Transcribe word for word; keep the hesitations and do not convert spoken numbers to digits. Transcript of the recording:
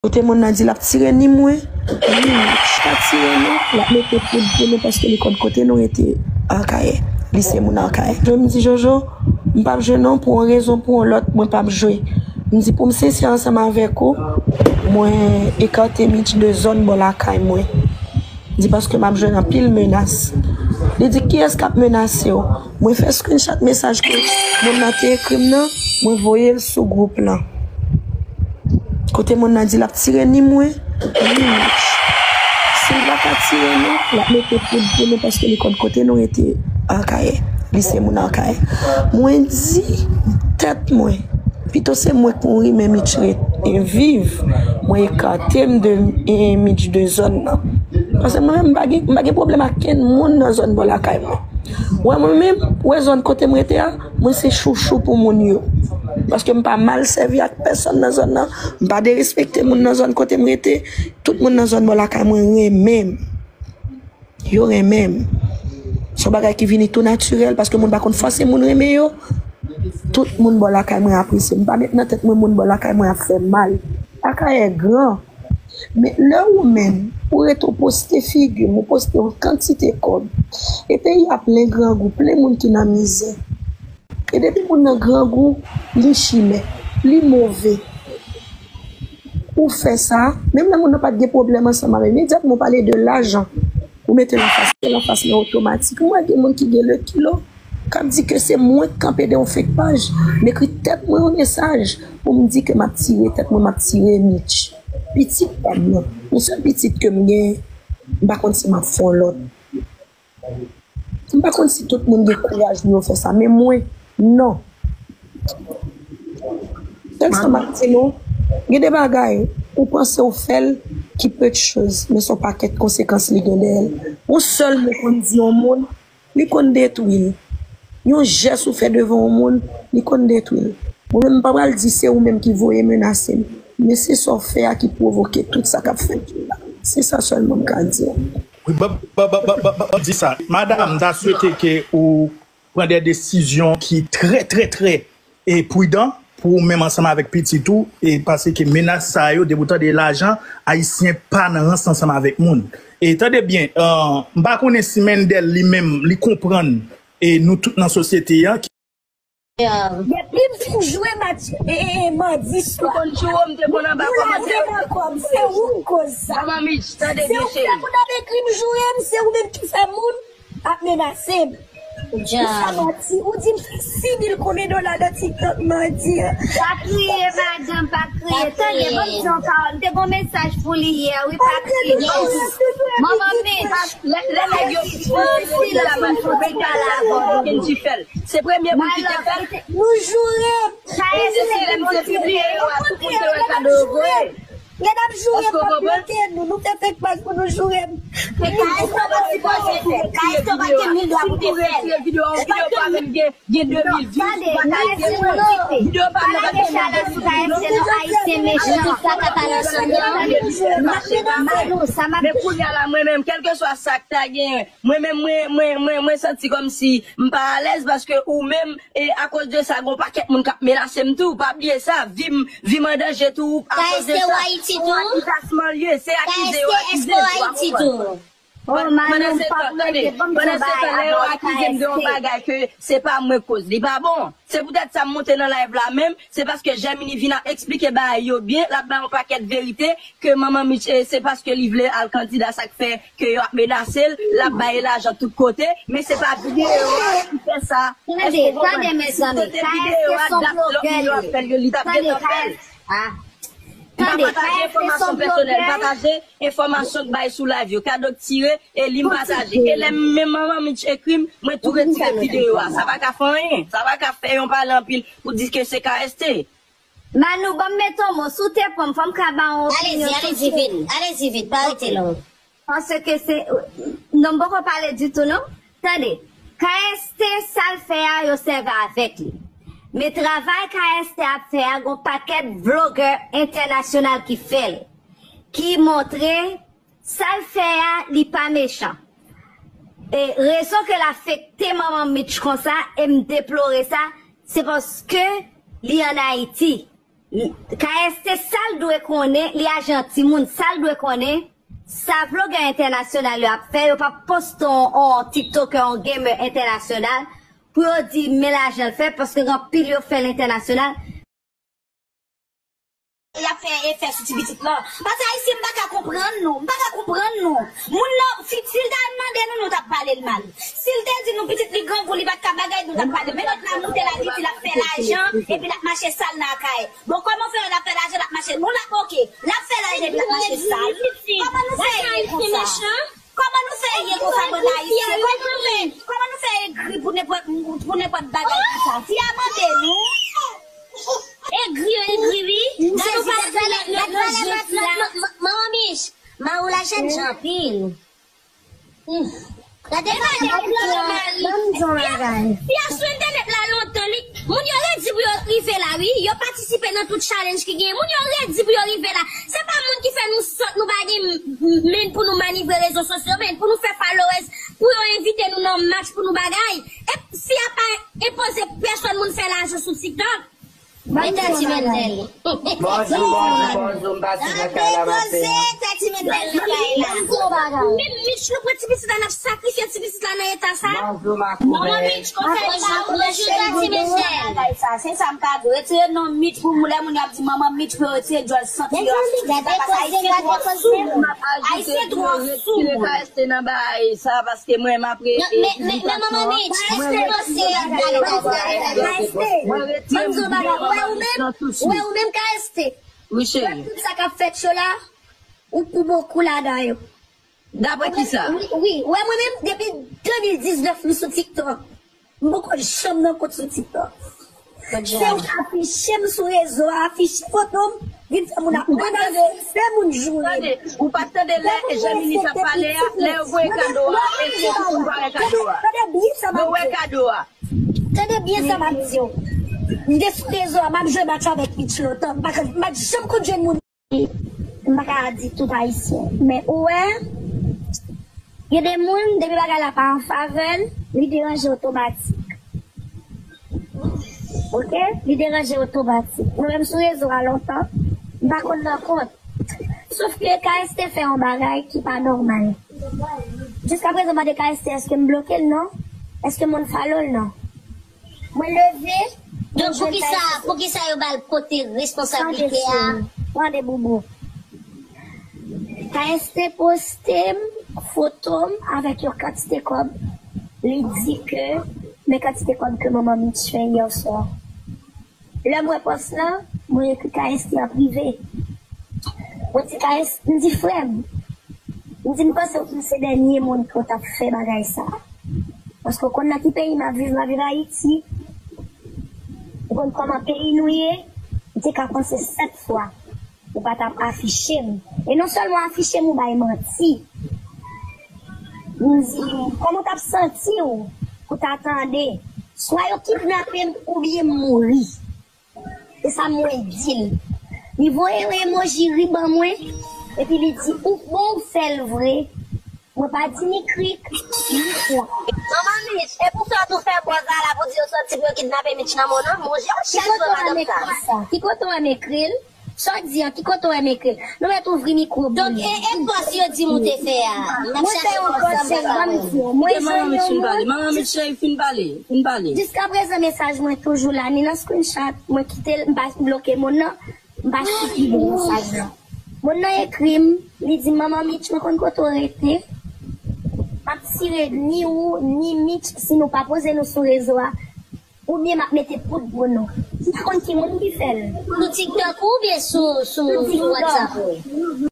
Kote moun nan di l ap tire ni mwen, ni Mitch ka tire nou, l ap mete poud pou nou paske li konn kote nou rete Akayè. Li se moun Akayè. Jwe m di Jojo, m p ap jwe non pou yon rezon, pou yon lòt, mwen p ap jwe. M di pou m sensè ansanm avèk ou, mwen ekate Mitch de zòn bò lakay mwen. M di paske m ap jwenn anpil menas. Li di kiyès k ap menase w? Mwen fè screenshot mesaj ke moun nan te ekri m nan, mwen voye l sou gwoup lan. Kote moun nan di l ap tire ni mwen, ni Mitch. Si l pa ka tire nou, l ap mete poud pou nou paske li konn kote nou rete Akayè. Li se moun Akayè. Mwen di tèt mwen, pito se mwen k mouri men Mitch ret e viv, mwen ekate m de e Mitch de zòn nan. Paske mwen menm m pa gen, m pa gen pwoblèm ak kenn moun nan zòn bò lakay mwen. Wè mwen menm, wè zòn kote m rete a, mwen se chouchou pou moun yo. Paske m pa mal sèvi ak pèsonn nan zòn nan, m pa derespekte moun nan zòn kote m rete. Tout moun nan zòn bò lakay mwen renmen m. Yo renmen m. Se yon bagay ki vini tou natirèl paske moun pa konn fòse moun renmen yo. Tout moun bò lakay mwen apresye m. M pa met nan tèt mwen moun bò lakay mwen ap fè m mal. Akayè gran. Men lè ou menm, ou rete ou poste figi m, ou poste yon kantite kòb. E peyi a plen grangou, plen moun ki nan mizè. E depi moun nan grangou, li chimè, li move. Ou fè sa, menm lè moun nan pa t gen pwoblèm ansanm avè m, imedyatman ou pale de lajan, ou mete l anfas, mete l anfas nan otomatik. Mwen gen moun ki gen le kilo, k ap di ke se mwen k kanpe de yon fake paj, m ekri tèt mwen yon mesaj pou m di ke m ap tire tèt mwen, m ap tire Mitch. Pitit pa m nan, yon sèl pitit ke m gen, m pa konn si m ap fè yon lòt. M pa konn si tout moun gen kouraj pou yo fè sa, men mwen, non. Tèks lan m ap di nou, gen de bagay, ou panse ou fè l ki pe de choz, men se yon pakèt konsekans li gen dèyè l. Yon sèl mo konn di yon moun, li konn detwi l. Yon jès ou fè devan yon moun, li konn detwi l. Mwen menm, m pa pral di se ou menm ki voye menase m, men se sa w fè a ki pwovoke tout sa k ap fèt yo la. Se sa sèlman m ka di w. Wi, ban, ban, ban, ban, ban, ban, ban di sa. Madanm, m ta swete ke ou pran de desizyon ki trè, trè, trè e pridan pou ou menm ansanm avèk pitit ou, e paske menas sa yo, depi w tande lajan, ayisyen pa nan rans ansanm avèk moun. E tande byen, euh, m pa konnen si Mendel li menm, li konprann, e nou tout nan sosyete an, ki Depi m fin jwe match e, e, e, mandi swa, Ou konn joure m te konn anba ou lage kòmantè. Nan kò m, se ou k koz sa. Manman Mitch, tande Se byen ou fè cheri. moun ap ekri m joure m, se ou menm ki fè moun ap menase m. Ou fè John. Manti, ou di m fè sis mil konbyen dola nan TikTok mandi an. Pa kriye, madanm, pa kriye. Tande, ban m di yon pawòl. M te gon mesaj pou li yè, wi, pa kriye. Manman Mitch. Lè lè nèg yo difisil la, mwen fè yon pale avè w, Kenji fè l. Se premye moun ki te fè l. Nou joure m. E se se lè m te pibliye yo a, tout moun te wè kado yo voye. Nèg ap joure Èske w m, ap konprann? bloke nou. Nou fè fake paj pou nou joure m. E ka èske w sipoze fè? Ka èske w pa gen mil dwa pou te fè? Videyo, videyo pa menm gen, gen de mil views. Tande, ka èske w sipoze fè? Videyo pa menm Pa lage chalè sou ka èske non, Ayisyen mechan. Sa ka pale sou Manou, sa m ap Men kounye a la, mwen menm, kèlkeswa sa k ta genyen, mwen menm, mwen, mwen, mwen, mwen santi kòmsi m pa alèz paske ou menm, e akoz de sa, gon pakèt moun k ap menase m tou. Pa bliye sa, vi m, vi m an danje tou akoz de Èske w sa. Ayiti Ou tou? akizasman l ye, se akize yo Èske, akize èske w m, ou pa Ayiti konprann. tou? Oh, Manou, Pandan m se pa tan, tande, konekte, ban m pandan fè se tan, lè bagay yo avè w, akize m de yon K S T. Bagay ke se pa mwen k koz li, pa bon. Se poutèt sa m monte nan live la menm, se paske Jèmini vin ap eksplike bagay yo byen, l ap bay yon pakèt verite ke manman Mitch, e, se paske li vle al kandida, sa k fè ke yo ap menase l, l ap bay lajan tout kote, men se pa videyo a ki fè sa. Tande, tande, mezanmi, K S T se yon blogè li ye. Tande, K S T, ah. Tande, K S T se yon blogè. Pataje enfòmasyon pèsonèl, pataje enfòmasyon k bay sou live yo, kado k tire, e li m pataje. E lè menm manman Mitch ekri m, mwen tou retire videyo a. Sa pa ka fè anyen. Sa pa ka fè yon pale anpil pou di ke se K S T. Manou, ban m mete yon mo. Si w te pran m, fò m ka ba w yon opinyon tousuit. Alezi, alezi vit, alezi vit, pa rete long. Paske se, non, m poko pale ditou, non. Tande, K S T, sa l fè a, yo sèvi avèk li. Men travay K S T ap fè a, gon pakèt vlogè entènasyonal ki fè l. Ki montre sa l fè a, li pa mechan. E rezon ke l afekte manman Mitch konsa, e m deplore sa, se paske li ann Ayiti. K S T sa l dwe konnen, li ajan timoun, sa l dwe konnen, sa vlogè entènasyonal yo ap fè, yo p ap poste on, on TikToker, on gamer entènasyonal, pou yo di men lajan l fè, paske gen anpil yo fè l entènasyonal. Y ap fè efè sou ti pitit lan. Paske ayisyen, m pa ka konprann nou. M pa ka konprann nou. Moun nan, si, si l ta mande nou, nou t ap pale l mal. Si l te di nou pitit li grangou, li pa t ka bagay, nou t ap pale. Men lòt la moute la, di l ap fè lajan, epi l ap mache sal nan kay. Bon, kòman fè l ap fè lajan, l ap mache? Bon, l ap oke. L ap fè lajan, epi l ap mache sal. Kòman nou fè ye konsa? Kòman nou fè ye konsa, bann ayisyen? Kòman nou fè, kòman nou fè egri pou nenpòt, pou nenpòt bagay konsa? Fi a mande nou. Egri yo egri, wi. Gade ou pa sou lòt, lòt, lòt, lòt, lòt, lòt, manman Mich, mari w la jènjan anpil. Gade, gade, ban m di w yon bagay. Fi a sou entènèt la lontan, li, moun yo redi pou yo rive la, wi. Yo patisipe nan tout challenge ki genyen. Moun yo redi pou yo rive la. Se pa moun ki fè nou sòt, nou pa gen men pou nou manivre rezo sosyo, men pou nou fè followers, pou yo envite nou nan match, pou nou bagay. E fi a pa enpoze pèsòn moun fè lajan sou TikTok. Ban m di w yon bagay. Bonjou, bonjou, bonjou, m pase nan kay la maten an. Depoze tèt ti Mendèl nan kay la. Ban m di w yon bagay. Menm Mitch, nou pran ti pitit la, n ap sakrifye ti pitit la nan eta sa. Bonjou, ma kouzen. Manman Mitch, konsèy sa, ou rejte ti Mendèl. Bagay sa, se sa m ka di w. Retire non Mitch pou moun, lè moun yo ap di manman Mitch pou yo retire djòl sant yo ap sou sa, paske Ayisyen twò sou moun. Ayisyen twò sou moun. Retire K S T nan bagay sa, paske mwen m ap re-, men, men, men manman Mitch, èske w panse, gade, gade, gade, gade. Mwen retire m nan tout sou. Ou wè ou menm, ou wè ou menm K S T. Wi, cheri. Tout sa k ap fèt yo la, ou pou bokou ladan yo. Dapre kisa? Wi, wi. Ou wè mwen menm, depi de mil diznèf, m sou TikTok. M poko janm nan kont sou TikTok. Se ou k afiche m sou rezo a, afiche foto m, vin fè moun ap mande, fè moun joure m. Tande, ou pa t tande lè Jeminis ap pale a, lè yo voye kado a, e se pou m pa wè kado a. Tande byen sa m ap di. Mwen wè kado a. Tande byen sa m ap di w. M te sou rezo a, m ap jwe match avèk Mitch lontan. M pa, m pa t janm konn jwenn moun. M pa ka di tout Ayisyen. Men ou wè, gen de moun, depi bagay la pa an favè l, li deranje otomatik. Oke? Li deranje otomatik. Mwen menm sou rezo a lontan, m pa konn nan kont. Sof ke K S T fè yon bagay ki pa nòmal. Jiskaprezan, m mande K S T, èske m bloke l? Non. Èske m unfollow l? Non. Mwen leve. Donk, poukisa, poukisa yo ba l pote responsablite a? Tande, cheri. Tande, boubou. K S T poste m, foto m avèk yon kantite kòb. Li di ke, men kantite kòb ke manman Mitch fè yè swa. Lè m wè pòs lan, mwen ekri K S T an prive. Mwen di K S T, m di, "Frè m," m di, "m panse w se dènye moun ke w t ap fè bagay sa a. Paske w konn nan ki peyi m ap viv, m ap viv Ayiti. Ou konn kòman peyi nou ye, m te ka panse sèt fwa ou pa t ap afiche m. E non sèlman afiche m, ou bay manti." M di, "Kòman w t ap santi w pou w ta tande, swa yo kidnape m oubyen m mouri?" E sa mwen di l. Li voye yon emoji ri ban mwen, epi li di, "Ou bon, ou fè l vre." Mwen pa di ni krik, ni kwa. Manman Mich, e pou sa w tou fè bòz la la pou di yo sòti pou yo kidnape Mitch nan mòn nan? Monje, yon chèn sou madanm sa. Ki kote w wè m ekri l? Sa w di an, ki kote w wè m ekri l? Nou mèt ouvri mikwo pou li. Donk, e, e pòs yo di m ou te fè a? M ap chache pòs sa, m pa ka wè l. Mwen fè yon konsèy, ban m di w. Mwen jwenn yon moun. Manman Mitch, cheri, fin pale, fin pale. Jiskaprezan, mesaj mwen toujou la, ni nan screenshot, mwen kite l, m pa bloke moun nan, m pa sikile mesaj la. Moun nan ekri m, li di, "Manman Mitch, mwen konn kote w rete. M ap tire ni ou, ni Mitch, si nou pa poze nou sou rezo a. Oubyen m ap mete poud pou nou." M pa konn ki moun ki fè l. Sou TikTok ou oubyen sou, sou, sou WhatsApp? Sou TikTok.